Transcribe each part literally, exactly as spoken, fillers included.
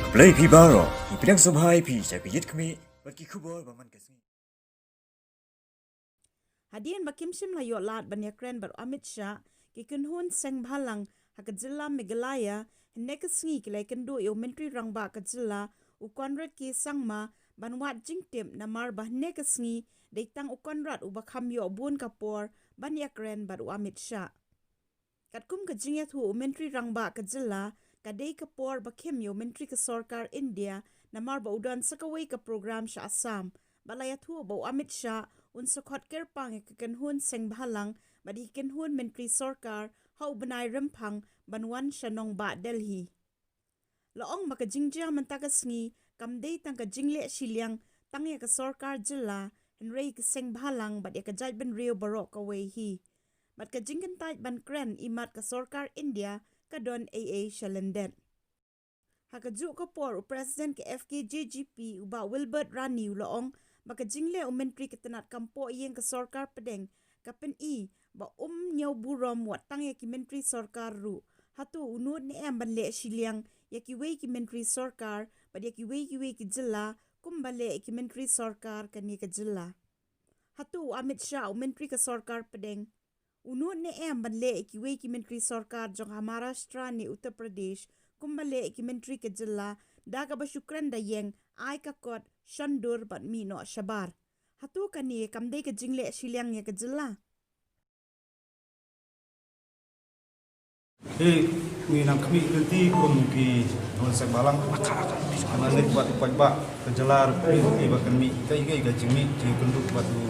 Blei phi baroh, ngi pdiang sngewbha ïa phi sha ka Ïit Khmih bad ki khubor ba man ka sngi. Hadien ba kim shym la ïoh lad ban ïakren bad u Amit Shah, ki kynhun seng bhalang ha ka jylla Meghalaya hynne ka sngi ki la ïakynduh ïa u Myntri Rangbah ka jylla, u Conrad K Sangma, ban wad jingtip namar ba hynne ka sngi dei tang u Conrad uba kham ïoh bun ka por ban ïakren bad u Amit Shah. Katkum ka jingïathuh u Myntri Rangbah ka jylla, ka dei ka por ba khim ïa u Myntri ka sorkar India namar ba u don sa kawei ka program sha Assam. Bad la ïathuh ba u Amit Shah un sa khot kyrpang ïa ka kynhun seng bhalang bad ïa ka kynhun Myntri sorkar ha u bnai Rymphang ban wan sha nongbah Delhi. La ong ba ka jingjia mynta ka sngi kam dei tang ka jingleh shiliang tang ïa ka sorkar jylla, hynrei ka seng bhalang bad ïa ka jaitbynriew baroh kawei hi. Bad ka jingkyntait ban kren imat ka sorkar India ka don ei ei sha lyndet. Ha kajuh ka por u President ka F K J G P u Bah Wilbert Ranee u la ong ba ka jingleh u Myntri ka tnat kam poh ïing ka sorkar pdeng ka pyni ba um ñiew burom wat tang ïa ki Myntri sorkar ruh. Hato u nud ne em ban leh shiliang ïa kiwei ki Myntri sorkar bad ïa kiwei kiwei ki jylla kumba leh ïa ki Myntri sorkar kane ka jylla? Hato u Amit Shah, u Myntri ka sorkar pdeng, u nud ne em ban leh ïa kiwei ki Myntri sorkar jong ka Maharashtra ne Uttar Pradesh kumba leh ïa ki Myntri ka jylla, da kaba shu kren da ïeng, ai ka kot, shon dur bad mih noh shabar? Hato kane kam dei ka jingleh shiliang ïa ka jylla? Hi, ngi nang khmih lynti kum ki nongwan seng bhalang. Nang leit bad u paidbah ka jylla ruh, khmih lynti ba kan mih kaei kaei ka jingmih jingïakynduh bad u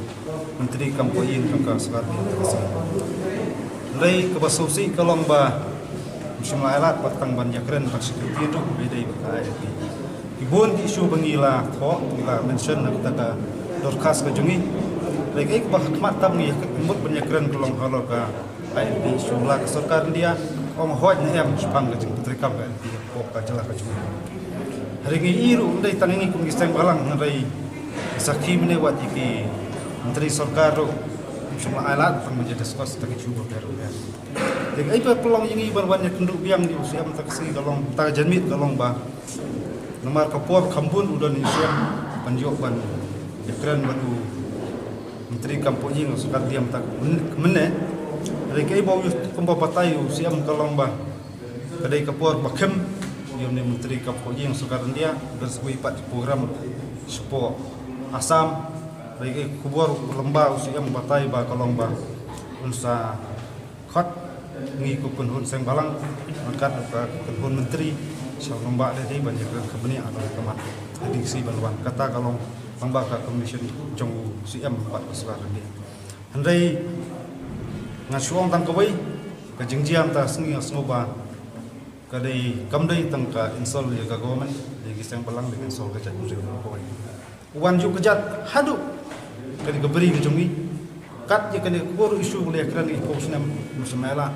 Myntri kam poh ïing jong ka sorkar India. Hynrei kaba sngewsih ka long ba ym shym la ai lad pat tang ban ïakren ban shakri ruh, ba dei ba ka I L P. Ki bun ki issue ba ngi la thoh, ngi la mention na kata ka dorkhas ka jong ngi. Hynrei kaei kaba ha khmat tam ngi mut ban ïakren ka long halor ka I L P issue, la ka sorkar India ong hooid ne em shaphang ka jingpyntreikam ka I L P hapoh ka jylla ka jong ngi. Hynrei ngi i ruh ym dei tang ngi kum ki seng bhalang, hynrei sakhi mynne wat ïa ki Myntri sorkar ruh ym shym la ai lad tang ban ïa discuss ïa ki issue ba pher ba pher. Te kaei ba pynlong ïa ngi ban wan ïakynduh biang ïa u C M mynta ka sngi ka long, mynta ka janmiet ka long ba namar ka por kham bun u don ïa u C M ban ïoh ban ïakren bad u Myntri kam poh ïing sorkar India mynta mynne. Hynrei kaei ba u ïoh kumba batai u C M ka long ba ka dei ka por ba khim ïa une u Myntri kam poh ïing sorkar India, don sa kawei pat program shapoh Assam. Hynrei ka khubor lymba u C M batai ba ka long ba un sa khot ngi kum kynhun seng bhalang ryngkat ka kynhun Myntri sha nongbah Delhi ban ïakren ka bniah ha ka mat. Ka dei ka sngi ban wan, kata ka long tang ba ka communication jong u C M bad ka sorkar India. Hynrei nga shu ong tang kawei, ka jingjia mynta ka sngi nga sngew ba ka dei, kam dei tang ka insult ïa ka government, ïa ki seng bhalang, ïa ka insult ka jaitbynriew kawei. Wan ïa ka jat haduh kane ka bri ka jong ngi. Kat ïa kane ka kor issue ka la ïakren ïa ka snem, ym shym la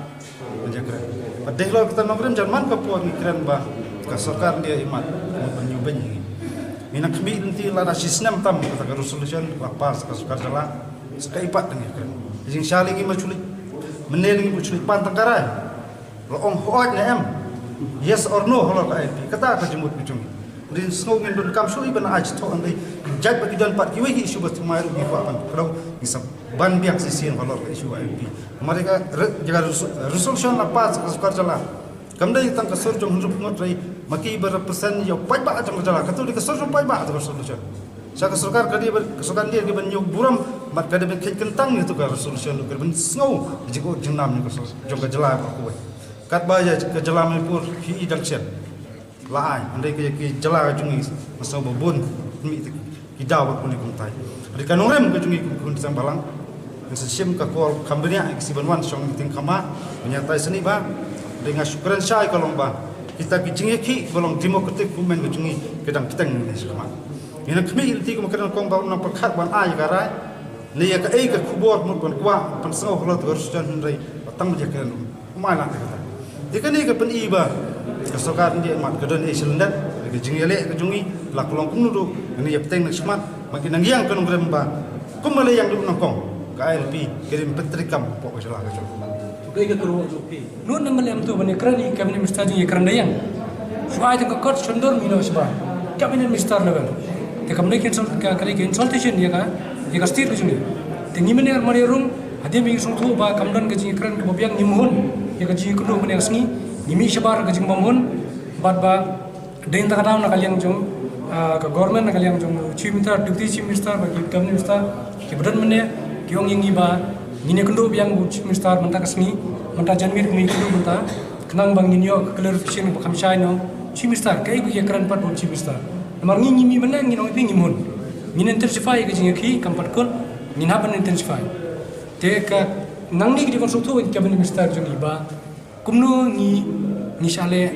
ïa kren. Bad dei halor kata nongrim jan man ka por ngi kren ba ka sorkar India imat ban ïoh beiñ ïa ngi. Ngi nang khmih lynti lada shi snem tam kata ka resolution la pass ka sorkar jylla, sa kaei pat ngi kren. Jingshisha ngi ma shu leit, mynne ngi ma shu leit pan tang ka rai. La ong hooid ne em, yes or no halor ka I L P, kata ka jingmut ka jong ngi. Rin sngew ngin donkam shuh ban ai jingthoh, hynrei jait ba ki don pat kiwei ki issue ba thymmai ruh ngi kwah ban kdew, ngi sa ban biang shisien halor ka issue I L P. Namar ka re-, ka resolution la pass ka sorkar jylla, kam dei tang ka sur jong hynriew ngut, hynrei ma ki ba represent ïa u paidbah jong ka jylla, kato dei ka sur jong u paidbah ka resolution. Sha ka sorkar ka dei ban, ka sorkar India ka dei ban ñiew burom bad ka dei ban kheiñ kyntang ïa kato ka resolution, ka dei ban sngew jingkut jingnam jong ka sor-, jong ka jylla baroh kawei. Katba ïa ka jylla Manipur hi i dang shen la ai, hynrei ka, ka jylla ka jong ngi nga sngew ba bun mih te ki daw ba pule kumtai. Hynrei ka nongrim ka jong ngi kum kynhun seng bhalang, ngin sa shim ka kol kham bniah ïa ka sngi ban wan shong meeting kham bha, ban ïatai sani bha. Hynrei nga shu kren shai ka long ba kita ki jingïakhih ba long democratic movement ka jong ngi ka dang bteng ne shakhmat. Ngi nang khmih lynti kum kren kong ba u nang pyrkhat ban ai ïa ka rai ne ïa kaei ka khubor mut ban kwah ban sngew halor ka resolution, hynrei ba tang ba ïa kren ruh ym ai lad ïa kata. Te kane ka pyni ba ka sorkar India imat ka don ei sha lyndet, ka jingïaleh ka jong ngi la ka long kumno ruh, ngi ïa bteng ne shakhmat. Ba ngi nang ïeng ka nongrim ba kumba la ïeng ruh nyngkong ka I L P ka dei ban pyntreikam hapoh ka jylla ka jong ngi. Kaei ka kyrwoh jong phi? Nud namar lem tu ban ïakren ïa ka Cabinet Minister jong ïakren da ïeng. Shu ai tang ka kot shon dur mynno shabar. Cabinet minister level. Te kam dei ka insult, ka, ka dei ka insultation ïa ka, ïa ka state ka jong ngi. Te ngi mynne mar ïa rung, hadien ba ngi sngewthuh ba kam don ka jingïakren kaba biang, ngim hun ïa ka jingïakynduh mynne ka sngi. Ngi mih shabar ka jingbymhun. Bad ba dei na ka daw na ka liang jong, ah, ka government, na ka liang jong u Chief Minister, Deputy Chief Minister, bad ki Cabinet Minister kiba don mynne, ki ong ïa ngi ba ngin ïakynduh biang bad u Chief Minister mynta ka sngi, mynta janmiet ngin ïakynduh mynta. Khnang ba ngin ïoh ka clarification ba kham shai noh u Chief Minister, kaei ba ki ïakren pat bad u Chief Minister. Namar ngi, ngi mih mynne ngin ong ïa phi ngim hun. Ngin intensify ka jingïakhih, kam pat kut, ngin hap ban intensify. Te ka nangne ka dei ban sngewthuh ïa ki Cabinet Minister jong ngi ba kumno ngi, ngi shah leh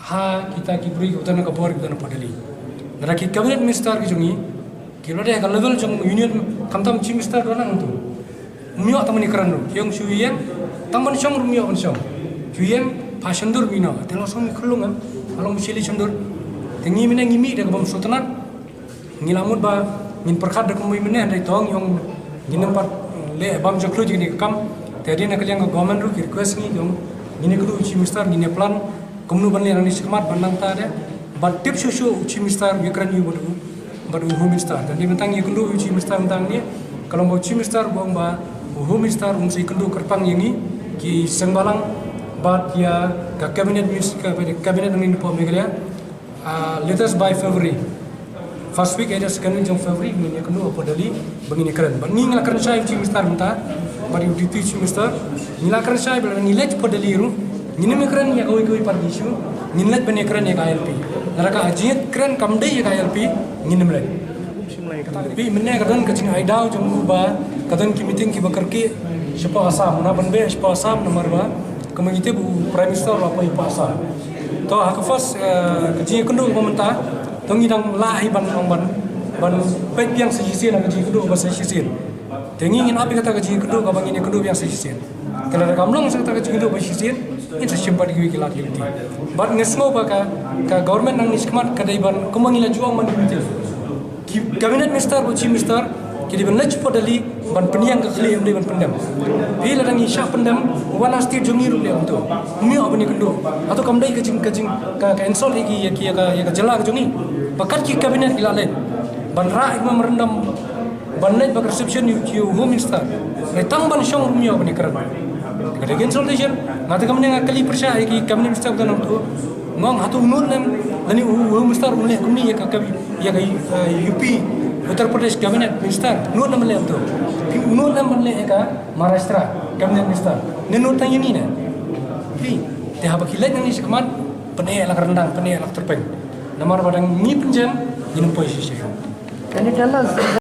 ha kita ki briew kiba don ha ka bor, kiba don hapoh Delhi. Lada ki Cabinet Minister ki jong ngi ki la dei ha ka level jong Union, khamtam Chief Minister ruh nangtu. Um ïoh tang ban ïakren ruh. Ki ong shu ïeng, tang ban shong ruh um ïoh ban shong. Shu ïeng, phah shon dur mynno. Te la shong ngi khyllung em. Ka long ba sheli shon dur. Te ngi mynne ngi mih da kaba ym sngewtynnat. Ngi la mut ba ngin pyrkhat da kumwei mynne, hynrei to ngi ong ngin ym pat leh bam jakhlia ïa kane ka kam. Te hadien na ka liang ka government ruh ki request ngi, ki ong ngin ïakynduh u Chief Minister, ngin ïa plan kumno ban leh nangne shakhmat ban nangta de ban tip shuh shuh u Chief Minister u ïakren ïa u bad u, bad u Home Minister. Te dei mynta ngi ïakynduh u Chief Minister mynta hangne, ka long ba u Chief Minister u ong ba u Home Minister un sa ïakynduh kyrpang ïa ngi ki seng balang bad ïa ka cabinet minister, ka cabinet hangne hapoh Meghalaya. Ah, latest by February. First week, either second week jong February, ngin ïakynduh hapoh Delhi ba ngin ïakren. Bad ngi, ngi la kren shai u Chief Minister mynta bad u Deputy Chief Minister. Ngi la kren shai ba lada ngi leit hapoh Delhi ruh, ngin ym ïakren ïa kawei kawei pat ka issue. Ngin leit ban ïakren ïa ka I L P. Lada ka jingkren kam dei ïa ka I L P, ngin ym leit. Phi mynne ka don ka jingai daw jong u ba ka don ki meeting kiba kyrkieh shapoh Assam, na ban beh shapoh Assam namar ba kumba ngi tip u Prime Minister u la poi shapoh Assam. To ha ka first, eh, ka jingïakynduh kaba mynta, to ngi dang lah hi ban, ban, ban peit biang sa shisien ha ka jingïakynduh kaba sa shisien. Te ngi ngin ap ïa kata ka jingïakynduh kaba ngin ïakynduh biang sa shisien. Te lada kam long sa kata ka jingïakynduh ba shisien, ngin sa shim pat kiwei ki lad ki lynti. Bad nga sngew ba ka, ka government nangne shakhmat ka dei ban, kumba ngi la ju ong man ki meeting. Ki cabinet minister bad chief minister ki dei ban leit shapoh Delhi ban pynïeng ka khlieh, ym dei ban pyndem. Phi, lada ngi shah pyndem, wan ha state jong ngi ruh leh kumto. Ym ïoh ban ïakynduh. Hato kam dei ka jing, ka jing, ka, ka insult ïa ki, ïa ki, ïa ka, ïa ka jylla ka jong ngi. Ba kat ki cabinet ki la leit ban rah ïa ka memorandum ban leit bad ka reception ïa u, ïa u home minister. Hynrei tang ban shong ruh ym ïoh ban ïakren. Ka dei ka insultation. Nga te ka mynne nga kylli pyrshah ïa ki cabinet minister ba don hangto. Nga ong hato u Noor Lem lane u, u Home Minister un leh kumne ïa ka, ka, ïa ka, eh, U P, Uttar Pradesh Cabinet Minister. Noor Lem leh hangto. Phi, u Noor Lem ban leh ïa ka Maharashtra Cabinet Minister. Ne Noor tang ïa ngi ne. Phi, te haba ki leit nangne shakhmat, pyneh la ka ryndang, pyneh la ka tyrpeng. Namar ba dang ngi pynjem, ngin ym poi shisha. Can you tell us?